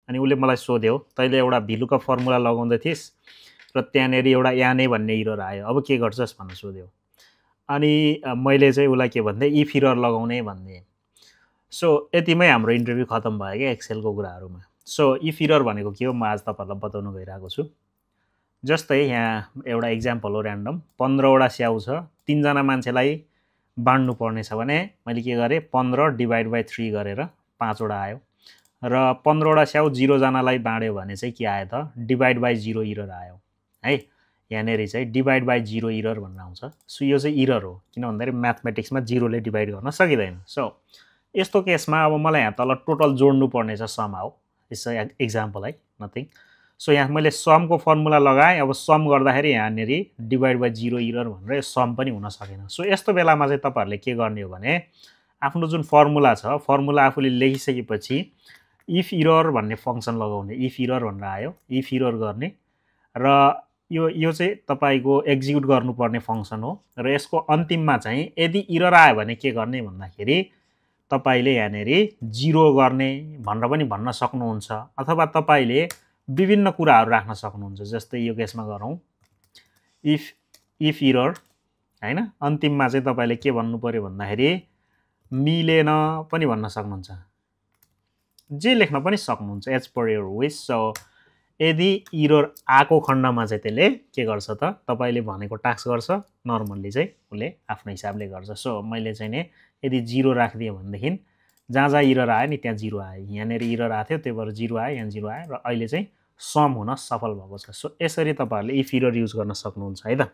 अनि उसले मलाई सोध्यो तैँले एउटा भिलुकअप फर्मुला लगाउँदै थिइस् र त्यहाँनिर एउटा याने भन्ने इरर आयो, अब के गर्छस् भनेर सोध्यो। अनि मैले चाहिँ उसलाई के भन्थेँ, इफ इरर लगाउने भन्ने। सो यतिमै हाम्रो इन्टरभ्यू खतम भयो क्या एक्सेलको कुराहरूमा। सो इफ इरर भनेको के हो म आज तपाईँहरूलाई बताउन गइरहेको छु। जस्तै यहाँ एउटा इक्जाम्पल हो ऱ्यान्डम, 15वटा स्याउ छ, 3जना मान्छेलाई बाँड्नु पर्ने छ भने मैले के गरेँ 15 डिभाइड बाई 3 गरेर 5वटा आयो र 15वटा स्याउ 0जनालाई बाँड्यो भने चाहिँ के आयो त डिभाइड बाई 0 इरर आयो है। यहाँनिर चाहिँ डिभाइड बाई 0 इरर भनेर आउँछ। सो यो चाहिँ इरर हो, किन भन्दाखेरि म्याथमेटिक्समा 0ले डिभाइड गर्न सकिँदैन। सो यस्तो केसमा अब मलाई यहाँ तल टोटल जोड्नु पर्ने छ सम हो, इट्स एक्जाम्पल है, नथिङ। सो यहाँ मैले समको फर्मुला लगाएँ, अब सम गर्दाखेरि यहाँनिर डिभाइड बाई 0 इरर भनेर सम पनि हुन सकेन। सो यस्तो बेलामा चाहिँ तपाईँहरूले के गर्ने हो भने आफ्नो जुन फर्मुला छ, फर्मुला आफूले लेखिसकेपछि इफ इरर भन्ने फङ्सन लगाउने, इफ इरर भनेर आयो, इफ इरर गर्ने र यो चाहिँ तपाईँको एक्जिक्युट गर्नुपर्ने फङ्सन हो र यसको अन्तिममा चाहिँ यदि इरर आयो भने के गर्ने भन्दाखेरि तपाईँले यहाँनिर 0 गर्ने भनेर पनि भन्न सक्नुहुन्छ, अथवा तपाईँले विभिन्न कुराहरू राख्न सक्नुहुन्छ। जस्तै यो केसमा गरौँ इफ इरर हैन, अन्तिममा चाहिँ तपाईँले के भन्नु पर्यो भन्दाखेरि मिलेन पनि भन्न सक्नुहुन्छ, जे लेख्न पनि सक्नुहुन्छ as per your wish. So यदि इरर आएको खण्डमा चाहिँ त्यसले के गर्छ त तपाईँले भनेको टास्क गर्छ, नर्मल्ली चाहिँ उसले आफ्नो हिसाबले गर्छ। सो मैले चाहिँ नि यदि 0 राखिदिएँ भनेदेखि जहाँ जहाँ इरर आयो नि त्यहाँ 0 आयो, यहाँनिर इरर आएको थियो त्यही भएर 0 आयो, यहाँ 0 आयो र अहिले चाहिँ सम हुन सफल भएको छ। सो यसरी तपाईँहरूले इफ इरर युज गर्न सक्नुहुन्छ है त।